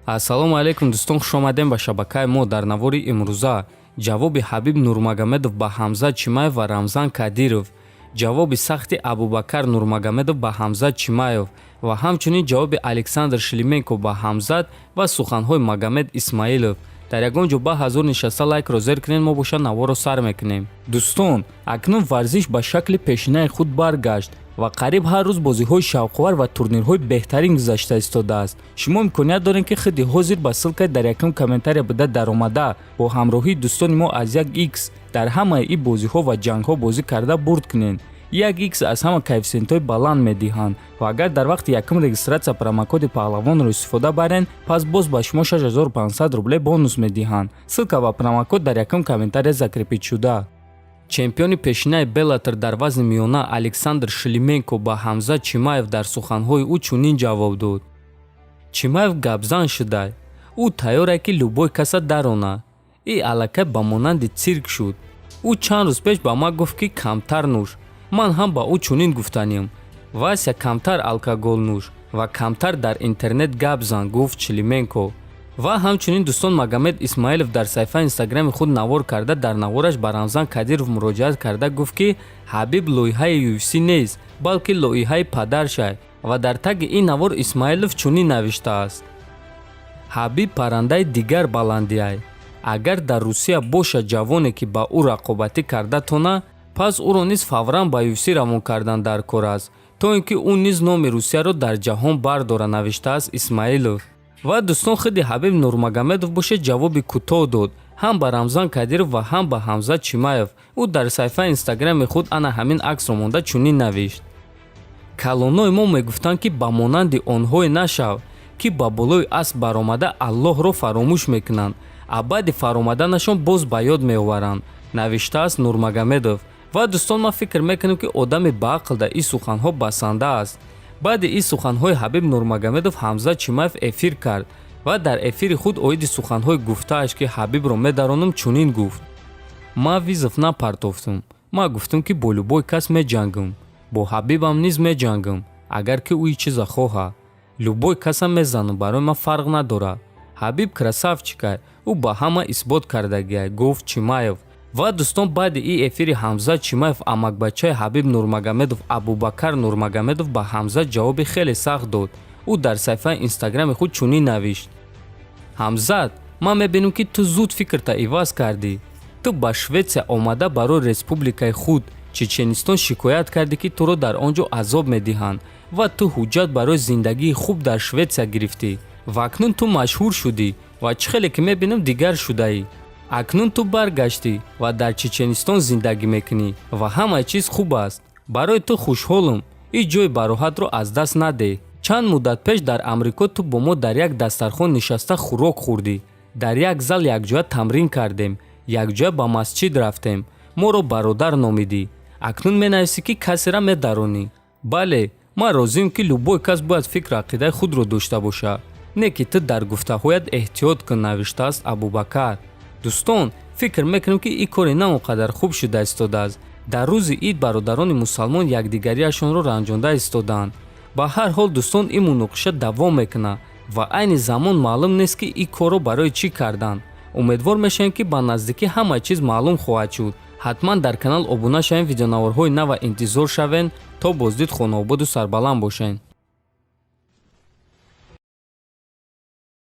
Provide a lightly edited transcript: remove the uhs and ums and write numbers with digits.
Ассалому алайкум, дӯстон, хушомадем ба шабакаи мо. Дар навори имрӯза ҷавоби Ҳабиб Нурмагомедов ба Ҳамзат Чимаев ва Рамзан Кадиров, ҷавоби сахти Абубакар Нурмагомедов ба Ҳамзат Чимаев ва ҳамчунин ҷавоби Александр Шлименко ба Ҳамзат ва суханҳои Магомед Исмаилов. Дар ягон ҷо ба ҳазур нишаста лайкро зер кунед, мо боша наворро сар мекунем. Дӯстон, акнун варзиш ба шакли пешинаи худ баргашт ва қариб ҳар рӯз бозиҳои шавқовар ва турнирҳои беҳтарин гузашта истодааст. Шумо имконият доред, ки худи ҳозир ба ссылкаи дар якум комментария буда даромада, бо ҳамроҳии дӯстони мо аз як икс дар ҳамаи ин бозиҳо ва ҷангҳо бозӣ карда бурд кунед. Як икс аз ҳама коэффисиентҳои баланд медиҳанд ва агар дар вақти якум регистрация промокоди Паҳлавонро истифода барен, пас боз ба шумо 6500 рубле бонус медиҳанд. Ссылка ба промокод дар якум комментария закрепить шуда. Чемпиони пешинаи Беллатор дар вазни миёна Александр Шлименко ба Ҳамзат Чимаев дар суханҳои ӯ чунин ҷавоб дод: «Чимаев гапзан шуда, ӯ тайёре, ки любой каса дарона. И аллакай ба монанди цирк шуд. Ӯ чанд рӯз пеш ба ман гуфт, ки камтар нӯш. Ман ҳам ба ӯ чунин гуфтанем: Вася, камтар алкогол нӯш ва камтар дар интернет гап зан», — гуфт Шлименко. Ва ҳамчунин, дӯстон, Магомед Исмаилов дар саҳифаи Инстаграми худ навор карда, дар навораш ба Рамзан Кадиров муроҷиат карда гуфт, ки Ҳабиб лоиҳаи UFC нест, балки лоиҳаи падаршай. Ва дар таги ин навор Исмаилов чунин навиштааст: «Ҳабиб паррандаи дигар баландиай. Агар дар Русия бошад ҷавоне, ки ба ӯ рақобатӣ карда тона, пас ӯро низ фавран ба UFC равон кардан дар кор аст, то ин ки ӯ низ номи Русияро дар ҷаҳон бардора», — навиштааст Исмаилов. Ва дӯстон, худи Ҳабиб Нурмагомедов бошад, ҷавоби кӯтоҳ дод ҳам ба Рамзан Кадиров ва ҳам ба Ҳамзат Чимаев. Ӯ дар саҳифаи Инстаграми худ ана ҳамин аксро монда, чунин навишт: «Калонои мо мегуфтанд, ки ба монанди онҳое нашав, ки ба болои асп баромада Аллоҳро фаромӯш мекунанд, а баъди фаромаданашон боз ба ёд меоваранд», — навиштааст Нурмагомедов. Ва дӯстон, ман фикр мекунам, ки одами баақл дар ин суханҳо басанда аст. Баъди ин суханҳои Ҳабиб Нурмагомедов Ҳамзат Чимаев эфир кард ва дар эфири худ оиди суханҳои гуфтааш, ки Ҳабибро медаронам, чунин гуфт: «Ман вызов напартофтум. Ман гуфтум, ки бо любой кас меҷангам, бо Ҳабибам низ меҷангам, агар ки ӯ чиза хоҳад. Любой касам мезанам, барои ман фарқ надорад. Ҳабиб красавчикай, ӯ ба ҳама исбот кардагиай», — гуфт Чимаев. Ва дӯстон, баъди ин эфири Ҳамзат Чимаев амакбачаи Ҳабиб Нурмагомедов Абубакар Нурмагомедов ба Ҳамзат ҷавоби хеле сахт дод. Ӯ дар саҳифаи Инстаграми худ чунин навишт: «Ҳамзат, ман мебинам, ки ту зуд фикрта иваз кардӣ. Ту ба Шветсия омада, барои республикаи худ Чеченистон шикоят кардӣ, ки туро дар он ҷо азоб медиҳанд, ва ту ҳуҷҷат барои зиндагии хуб дар Шветсия гирифтӣ. Ва акнун ту машҳур шудӣ ва чӣ хеле ки мебинам, дигар шудаӣ. Акнун ту баргаштӣ ва дар Чеченистон зиндагӣ мекунӣ ва ҳамаи чиз хуб аст барои ту. Хушҳолам. Ин ҷои бароҳатро аз даст надеҳ. Чанд муддат пеш дар Амрико ту бо мо дар як дастархон нишаста хӯрок хӯрдӣ, дар як зал якҷоя тамрин кардем, якҷоя ба масҷид рафтем, моро бародар номидӣ. Акнун менависӣ, ки касера медаронӣ. Бале, ман розиам, ки любой кас бояд фикру ақидаи худро дошта бошад, не ки ту дар гуфтаҳоят эҳтиёт кун», — навиштааст Абубакар. Дӯстон, фикр мекунем, ки ин кори на он қадар хуб шуда истодааст. Дар рӯзи ид бародарони мусалмон якдигариашонро ранҷонда истодаанд. Ба ҳар ҳол, дӯстон, ин муноқиша давом мекунад ва айни замон маълум нест, ки ин корро барои чӣ карданд. Умедвор мешавем, ки ба наздикӣ ҳама чиз маълум хоҳад шуд. Ҳатман дар канал обуна шавем, видеонаворҳои нава интизор шавен. То боздид, хонаободу сарбаланд бошед.